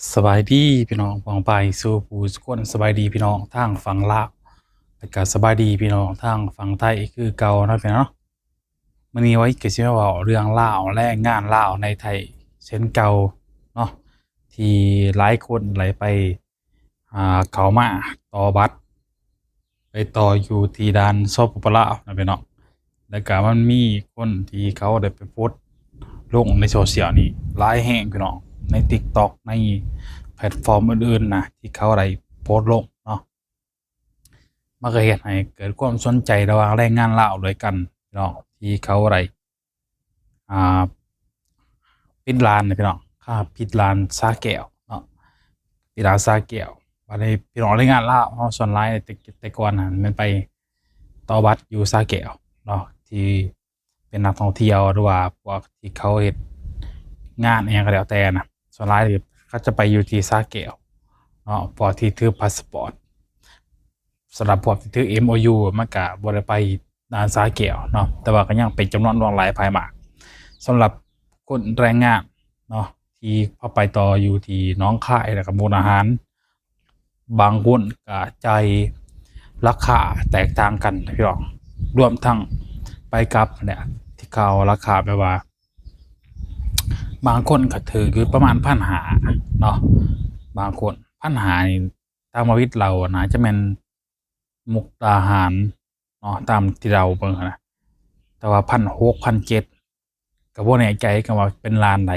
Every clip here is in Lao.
ສະບາຍດີພີ່ນ້ອງປ້ອງປາຍສູ່ຜູ້ສູ່ຄົນ, ສະບາຍດີພີ່ນ້ອງທາງຝັ່ງລາວ ແລະກະສະບາຍດີພີ່ນ້ອງທາງຝັ່ງໄທຄືເກົ່າເນາະພີ່ນ້ອງເນາະ. ມື້ນີ້ວາອິດກະຊິມາເວົ້າເລື່ອງລາວແລງງານລາວໃນໄທເຊັ່ນເກົ່າເນາະ, ທີ່ຫຼາຍຄົນໄດ້ໄປ ອ່າ ເຂົ້າມາຕໍ່ບັດ ໄປຕໍ່ຢູ່ທີ່ດ່ານ ສປປ ລາວນະພີ່ນ້ອງ. ແລ້ວກະມັນມີຄົນທີ່ເຂົາໄດ້ໄປໂພສລົງໃນໂຊຊຽວນີ້ຫຼາຍແຮງພີ່ນ້ອງ, ໃນຕິກຕັອກ ໃນແພລດຟອມອື່ນໆນະ ທີ່ເຂົາໄດ້ໂພສລົງເນາະ. ມັນກະເຮັດໃຫ້ເກີດຄວາມສົນໃຈລະຫວ່າງແລງງານລາວດ້ວຍກັນພີ່ນ້ອງ, ທີ່ເຂົາໄດ້ ອ່າ ປິດດ່ານນະພີ່ນ້ອງ, ເຂົາປິດດ່ານສະແກ້ວເນາະ, ປິດດ່ານສະແກ້ວ. ບາດນີ້ພີ່ນ້ອງແລງງານລາວເຮົາສ່ວນຫຼາຍແຕ່ ແຕ່ກ່ອນຫັ້ນແມ່ນໄປຕໍ່ບັດຢູ່ສະແກ້ວເນາະ, ທີ່ເປັນນັກທ່ອງທ່ຽວ ຫຼືວ່າພວກທີ່ເຂົາເຮັດງານອີ່ຫຍັງກະແລ້ວແຕ່ນະ, ສ່ວນຫຼາຍເຂົາຈະໄປຢູ່ທີ່ສະແກ້ວເນາະ, ພວກທີ່ຖືພາສປອດ. ສຳລັບພວກທີ່ຖືເອັມໂອຢູ ມັນກະບໍ່ໄດ້ໄປດ່ານສະແກ້ວເນາະ, ແຕ່ວ່າກະຍັງເປັນຈຳນວນຫຼວງຫຼາຍພາຍມາກ. ສຳລັບຄົນແລງງານເນາະ ທີ່ເຂົາໄປຕໍ່ຢູ່ທີ່ໜອງຄາຍ ແລ້ວກະມຸກດາຫານ, ບາງຄົນກະຈ່າຍລາຄາແຕກຕ່າງກັນພີ່ນ້ອງ, ລວມທັງໄປກັບຫັ້ນແຫຼະ ທີ່ເຂົາລາຄາແບບວ່າ ບາງຄົນກະຖືກຢູ່ປະມານພັນຫ້າເນາະ, ບາງຄົນ ພັນຫ້ານີ້ ຕາມວ່າວິດເລົ່າໜ້າຈະແມ່ນມຸກດາຫານເນາະ, ຕາມທີ່ເດົາເບິ່ງຫັ້ນນະ, ແຕ່ວ່າພັນຫົກ ພັນເຈັດ ກະບໍ່ແນ່ໃຈກັນວ່າເປັນດ່ານໃດ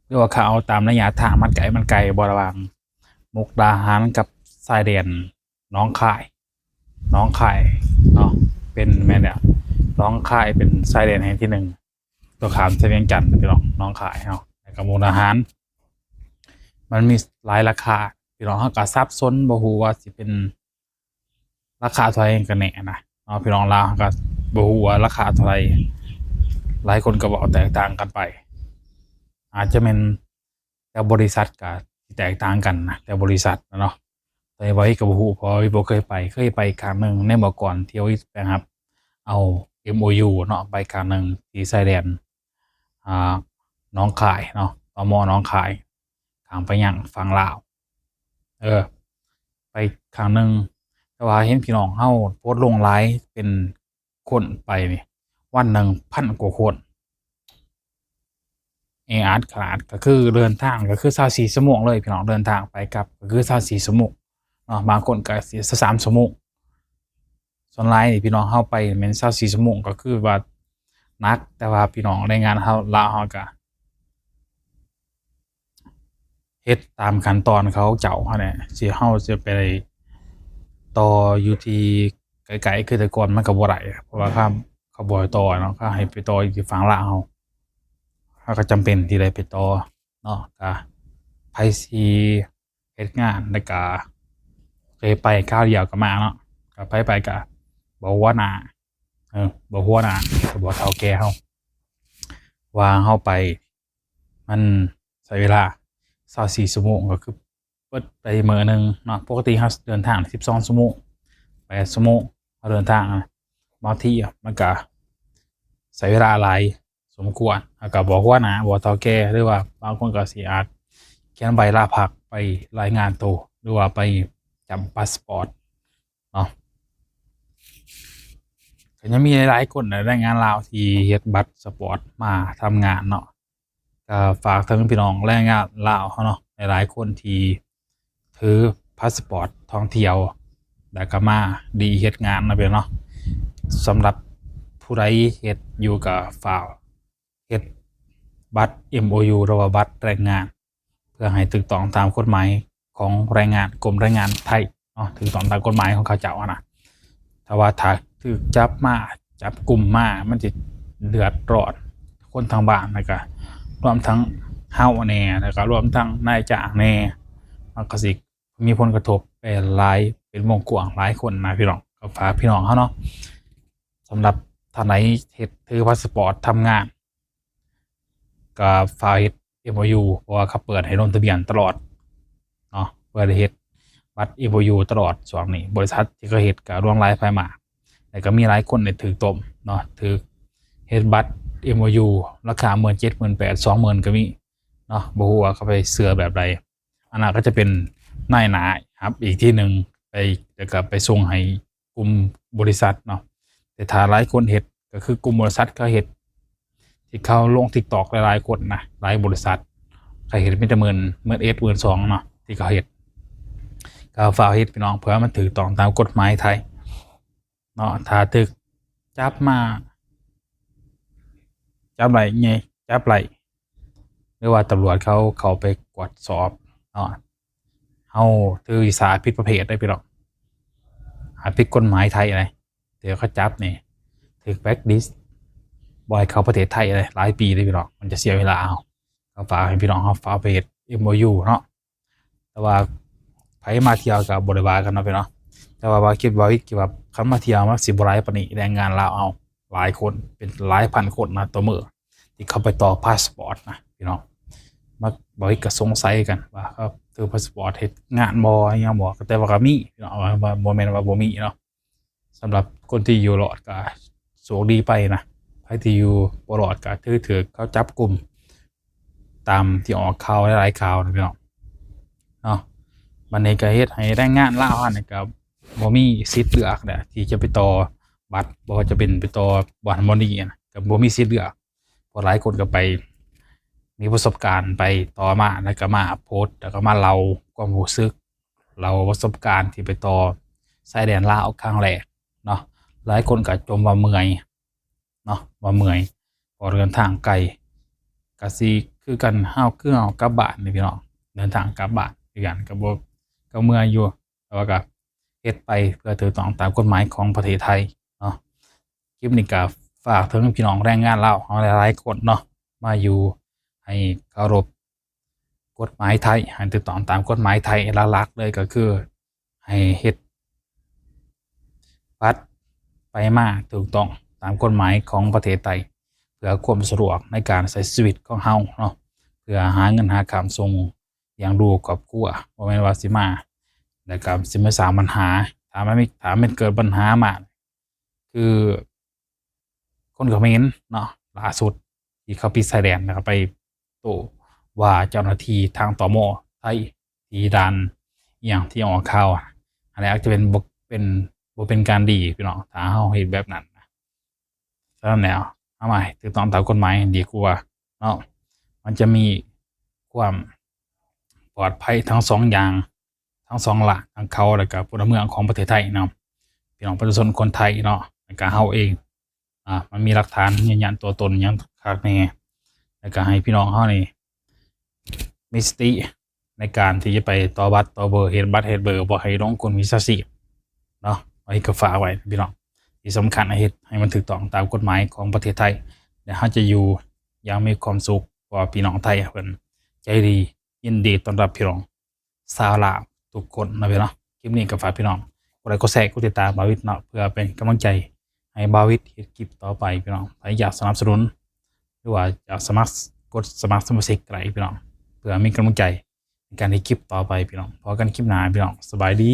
ຫຼືວ່າເຂົາເອົາຕາມໄລຍະທາງ ມັນໄກ ມັນໄກບໍ່ ລະຫວ່າງມຸກດາຫານກັບຊາຍແດນໜອງຄາຍ, ໜອງຄາຍເນາະ ເປັນ ແມ່ນແລ້ວ ໜອງຄາຍເປັນຊາຍແດນແຫ່ງທີໜຶ່ງ ຕົວຂ້າມໃສ່ວຽງຈັນພີ່ນ້ອງ, ໜອງຄາຍເນາະ ແລ້ວກະມຸກດາຫານ. ມັນມີຫຼາຍລາຄາພີ່ນ້ອງ, ເຮົາກະສັບສົນ ບໍ່ຮູ້ວ່າຊິເປັນລາຄາເທົ່າໃດກັນແນ່ນະເນາະ. ພີ່ນ້ອງລາວເຮົາກະບໍ່ຮູ້ວ່າລາຄາເທົ່າໃດ, ຫຼາຍຄົນກະເວົ້າແຕກຕ່າງກັນໄປ, ອາດຈະແມ່ນແຕ່ລະບໍລິສັດກະຊິແຕກຕ່າງກັນນະ ແຕ່ລະບໍລິສັດນະເນາະ. ແຕ່ວ່າເຮົາກະບໍ່ຮູ້ ເພາະວ່າເຮົາບໍ່ເຄີຍໄປ, ເຄີຍໄປຄັ້ງໜຶ່ງໃນເມື່ອກ່ອນ ທີ່ເຮົາໄປຮັບເອົາເອັມໂອຢູເນາະ, ໄປຄັ້ງໜຶ່ງທີ່ຊາຍແດນ ອ່າ ໜອງຄາຍເນາະ, ຕມ ໜອງຄາຍ ຂ້າມໄປຍັງຝັ່ງລາວ ເອີ ໄປຄັ້ງໜຶ່ງ. ແຕ່ວ່າເຫັນພີ່ນ້ອງເຮົາໂພສລົງຫຼາຍ ເປັນຄົນໄປນີ້ ວັນໜຶ່ງພັນກວ່າຄົນ, ແອອັດຂະໜາດ. ກະຄືເດີນທາງກະຄືຊາວສີ່ຊົ່ວໂມງເລີຍພີ່ນ້ອງ, ເດີນທາງໄປກັບກະຄືຊາວສີ່ຊົ່ວໂມງເນາະ, ບາງຄົນກະຊິຊາວສາມຊົ່ວໂມງ. ສ່ວນຫຼາຍນີ້ພີ່ນ້ອງເຮົາໄປແມ່ນຊາວສີ່ຊົ່ວໂມງ ກະຄືວ່າໜັກ, ແຕ່ວ່າພີ່ນ້ອງແລງງານເຮົາ ລາວເຮົາກະເຮັດຕາມຂັ້ນຕອນເຂົາເຈົ້າຫັ້ນແຫຼະ. ຊິ ເຮົາຊິໄປຕໍ່ຢູ່ທີ່ໄກໆ ຄືແຕ່ກ່ອນມັນກະບໍ່ໄດ້ ເພາະວ່າເຂົາ ເຂົາບໍ່ໃຫ້ຕໍ່ເນາະ, ເຂົາໃຫ້ໄປຕໍ່ຢູ່ທີ່ຝັ່ງລາວເຮົາ, ເຮົາກະຈຳເປັນທີ່ໄດ້ໄປຕໍ່ເນາະ. ກະໃຜຊິ ເຮັດງານ ແລ້ວກະເຄີຍໄປຄາວດຽວກະມາເນາະ, ກະໃຜໄປກະບອກຫົວໜ້າ ເອີ ບອກຫົວໜ້າ ກະບອກເຖົ້າແກ່ເຮົາ ວ່າເຮົາໄປ ມັນໃຊ້ເວລາຊາວສີ່ຊົ່ວໂມງ ກະຄືເບິດໄປມື້ໜຶ່ງເນາະ. ປົກກະຕິເຮົາເດີນທາງສິບສອງຊົ່ວໂມງ ແປດຊົ່ວໂມງ ເຮົາເດີນທາງນະ, ບາງທີມັນກະໃຊ້ເວລາຫຼາຍ ສົມຄວນ ແລ້ວກະບອກຫົວໜ້າ ບອກເຖົ້າແກ່ ຫຼືວ່າບາງຄົນກະຊິອາດຂຽນໃບລາພັກໄປລາຍງານໂຕ ຫຼືວ່າໄປຈຳພາສປອດເນາະ. ກະຍັງມີຫຼາຍໆຄົນ ແລະ ແລງງານລາວທີ່ເຮັດບັດສະປອດມາທຳງານເນາະ. ກະຝາກເຖິງພີ່ນ້ອງແລງງານລາວເຮົາເນາະ ຫຼາຍໆຄົນທີ່ ຖືພາສປອດທ່ອງທ່ຽວ ແລ້ວກະມາດີເຮັດງານນະພີ່ນ້ອງເນາະ. ສຳລັບຜູ້ໃດເຮັດຢູ່ກະຝາກເຮັດບັດເອັມໂອຢູ ຫຼືວ່າບັດແລງງານ ເພື່ອໃຫ້ຖືກຕ້ອງຕາມກົດໝາຍຂອງແລງງານ ກົມແລງງານໄທເນາະ, ຖືກຕ້ອງຕາມກົດໝາຍຂອງເຂົາເຈົ້າຫັ້ນນະ. ຖ້າວ່າ ຖ້າຖືກຈັບມາ ຈັບກຸມມາ ມັນຈະເດືອດຮ້ອນຄົນທາງບ້ານ ແລ້ວກະລວມທັງເຮົາແດ່ ແລ້ວກະລວມທັງນາຍຈ້າງແດ່, ມັນກະຊິມີຜົນກະທົບໄປຫຼາຍ ເປັນວົງກວ້າງຫຼາຍຄົນນະພີ່ນ້ອງ. ກະຝາກພີ່ນ້ອງເຮົາເນາະ ສຳລັບທ່ານໃດເຮັດ ຖືພາສປອດທຳງານ ກະຝາກເຮັດເອັມໂອຢູ ເພາະວ່າເຂົາເປີດໃຫ້ລົງທະບຽນຕະຫຼອດເນາະ, ເປີດໃຫ້ເຮັດບັດເອັມໂອຢູຕະຫຼອດຊ່ວງນີ້. ບໍລິສັດທີ່ເຂົາເຮັດກະຫຼວງຫຼາຍພາຍມາກ ແລ້ວກະມີຫຼາຍຄົນໄດ້ຖືກຕົ້ມເນາະ, ຖືກເຮັດບັດເອັມໂອຢູລາຄາໝື່ນເຈັດ ໝື່ນແປດ ສອງໝື່ນກະມີ ເນາະ ບໍ່ຮູ້ວ່າເຂົາໄປເຊື່ອແບບໃດ. ອັນນັ້ນກໍຈະເປັນນາຍໜ້າຮັບອີກທີໜຶ່ງ ໄປ ແລ້ວກໍໄປສົ່ງໃຫ້ກຸ່ມບໍລິສັດເນາະ. ແຕ່ຖ້າຫຼາຍຄົນເຮັດ ກໍຄືກຸ່ມບໍລິສັດເຂົາເຮັດ ທີ່ເຂົາລົງ TikTok ຫຼາຍໆຄົນນະ ຫຼາຍບໍລິສັດ ເຂົາເຮັດມີແຕ່ໝື່ນ ໝື່ນເອັດ ໝື່ນສອງເນາະ ທີ່ເຂົາເຮັດ. ກໍຝາກເຮັດ ພີ່ນ້ອງ ເພື່ອມັນຖືກຕ້ອງຕາມກົດໝາຍໄທເນາະ. ຖ້າຖືກຈັບມາ ຈັບໄດ້ ແຍ່ ຈັບໄດ້ ຫຼືວ່າຕຳຫຼວດເຂົາເຂົ້າໄປກວດສອບເນາະ ເຮົາຖືວິສາຜິດປະເພດເດ້ ພີ່ນ້ອງ ຫາ ຜິດກົດໝາຍໄທເດ້. ແຕ່ເຂົາຈັບນີ້ ຖືກ blacklist ບໍ່ໃຫ້ເຂົ້າປະເທດໄທເດ້ ຫຼາຍປີເດ້ ພີ່ນ້ອງ ມັນຈະເສຍເວລາເຮົາ. ກໍຝາກໃຫ້ພີ່ນ້ອງເຮົາ ຝາກໄປເຮັດ MOU ເນາະ. ແຕ່ວ່າໃຜມາທ່ຽວກໍບໍ່ໄດ້ວ່າກັນເນາະ ພີ່ນ້ອງ. ແຕ່ວ່າ ວ່າຄິດ ວ່າ ວ່າ ຄິດວ່າຄັນມາທ່ຽວມັນຊິບໍ່ຫຼາຍປານນີ້ ແຮງງານລາວເຮົາຫຼາຍຄົນ ເປັນຫຼາຍພັນຄົນນະ ຕໍ່ມື້ ທີ່ເຂົາໄປຕໍ່ພາສປອດນະ ພີ່ນ້ອງ. ມາ ບ່າວອິດກໍສົງໄສກັນວ່າ ເຂົາຖືພາສປອດເຮັດງານບໍ່ ອີຫຍັງບໍ່ ແຕ່ວ່າກໍມີ ພີ່ນ້ອງ ວ່າ ວ່າບໍ່ແມ່ນວ່າບໍ່ມີເນາະ. ສຳລັບຄົນທີ່ຢູ່ລອດກໍໂຊກດີໄປນະ ໃຜທີ່ຢູ່ບໍ່ລອດກໍຖື ຖືກເຂົາຈັບກຸມ ຕາມທີ່ອອກຂ່າວຫຼາຍໆຂ່າວນະ ພີ່ນ້ອງເນາະ. ບັດນີ້ກໍເຮັດໃຫ້ແຮງງານລາວເຮົານີ້ກໍບໍ່ມີສິດເລືອກແຫຼະ ທີ່ຈະໄປຕໍ່ບັດ ບໍ່ວ່າຈະເປັນໄປຕໍ່ບ່ອນ ບ່ອນນີ້ນະ ກໍບໍ່ມີສິດເລືອກ. ເພາະຫຼາຍຄົນກໍໄປມີປະສົບການ ໄປຕໍ່ມາ ແລ້ວກໍມາໂພສ ແລ້ວກໍມາເລົ່າຄວາມຮູ້ສຶກ ເລົ່າປະສົບການທີ່ໄປຕໍ່ຊາຍແດນລາວຄັ້ງແລກເນາະ. ຫຼາຍຄົນກໍຈົ່ມວ່າເມື່ອຍເນາະ ວ່າເມື່ອຍ ເພາະເດີນທາງໄກ ກໍຊິຄືກັນ ເຮົາ ຄືເຮົາກັບບ້ານນີ້ ພີ່ນ້ອງ ເດີນທາງກັບບ້ານຄືກັນ ກໍບໍ່ ກໍເມື່ອຍຢູ່ ແຕ່ວ່າກໍເຮັດໄປເພື່ອຖືກຕ້ອງຕາມກົດໝາຍຂອງປະເທດໄທເນາະ. ຄລິບນີ້ກໍຝາກເຖິງພີ່ນ້ອງແຮງງານລາວເຮົາຫຼາຍໆຄົນເນາະ ມາຢູ່ໃຫ້ເຄົາລົບກົດໝາຍໄທ ໃຫ້ຖືກຕ້ອງຕາມກົດໝາຍໄທ. ຫຼັກໆເລີຍກໍຄືໃຫ້ເຮັດບັດໄປມາຖືກຕ້ອງຕາມກົດໝາຍຂອງປະເທດໄທ ເພື່ອຄວາມສະດວກໃນການໃຊ້ຊີວິດຂອງເຮົາເນາະ ເພື່ອຫາເງິນຫາຄຳສົ່ງ ລ້ຽງດູຄອບຄົວ ບໍ່ແມ່ນວ່າຊິມາ ແລ້ວກໍຊິມາສ້າງບັນຫາ. ຖ້າມັນມີ ຖ້າມັນເກີດບັນຫາມາ ຄືຄົນຂະເໝນເນາະ ລ່າສຸດທີ່ເຂົາປິດຊາຍແດນ ແລ້ວກໍໄປໂຕ້ວ່າເຈົ້າໜ້າທີ່ທາງ ຕມ ໄທ ທີ່ດ່ານອີ່ຫຍັງທີ່ອອກຂ່າວ ອັນນີ້ອາດຈະເປັນ ບໍ່ເປັນ ບໍ່ເປັນການດີ ພີ່ນ້ອງ ຖ້າເຮົາເຮັດແບບນັ້ນນະ. ສະນັ້ນແລ້ວ ເອົາມາໃຫ້ຖືກຕ້ອງຕາມກົດໝາຍດີກວ່າເນາະ ມັນຈະມີຄວາມປອດໄພທັງສອງຢ່າງ ທັງສອງລະ ທັງເຂົາ ແລ້ວກະພົນລະເມືອງຂອງປະເທດໄທເນາະ ພີ່ນ້ອງປະຊາຊົນຄົນໄທເນາະ ແລ້ວກະເຮົາເອງ ອາ ມັນມີຫຼັກຖານຢືນຢັນຕົວຕົນຫຍັງຄັກແນ່ ແລ້ວກະໃຫ້ພີ່ນ້ອງເຮົານີ້ ມີສະຕິໃນການທີ່ຈະໄປຕໍ່ບັດຕໍ່ເບີ ເຮັດບັດເຮັດເບີ ບໍ່ໃຫ້ຫຼົງກົນມິດສາຊີບເນາະ. ອັນນີ້ກໍຝາກໄວ້ພີ່ນ້ອງ ທີ່ສຳຄັນໃຫ້ເຮັດໃຫ້ມັນຖືກຕ້ອງຕາມກົດໝາຍຂອງປະເທດໄທ ແລະ ເຮົາຈະຢູ່ຢ່າງມີຄວາມສຸກ ເພາະວ່າພີ່ນ້ອງໄທເພິ່ນໃຈດີ ຍິນດີຕ້ອນຮັບພີ່ນ້ອງຊາວລາວທຸກຄົນເນາະພີ່ນ້ອງ. ຄລິບນີ້ກໍຝາກພີ່ນ້ອງກົດໄລ ກົດແຊ ກົດຕິດຕາມບ່າວວິດເນາະ ເພື່ອເປັນກຳລັງໃຈໃຫ້ບ່າວວິດເຮັດຄລິບຕໍ່ໄປພີ່ນ້ອງ. ໃຜຢາກສະໜັບສະໜູນ ຫຼືວ່າຢາກສະໝັກ ກົດສະໝັກສະມາຊິກກໍໄດ້ພີ່ນ້ອງ ເພື່ອມີກຳລັງໃຈໃນການເຮັດຄລິບຕໍ່ໄປພີ່ນ້ອງ. ພໍ້ກັນຄລິບໜ້າພີ່ນ້ອງ ສະບາຍດີ.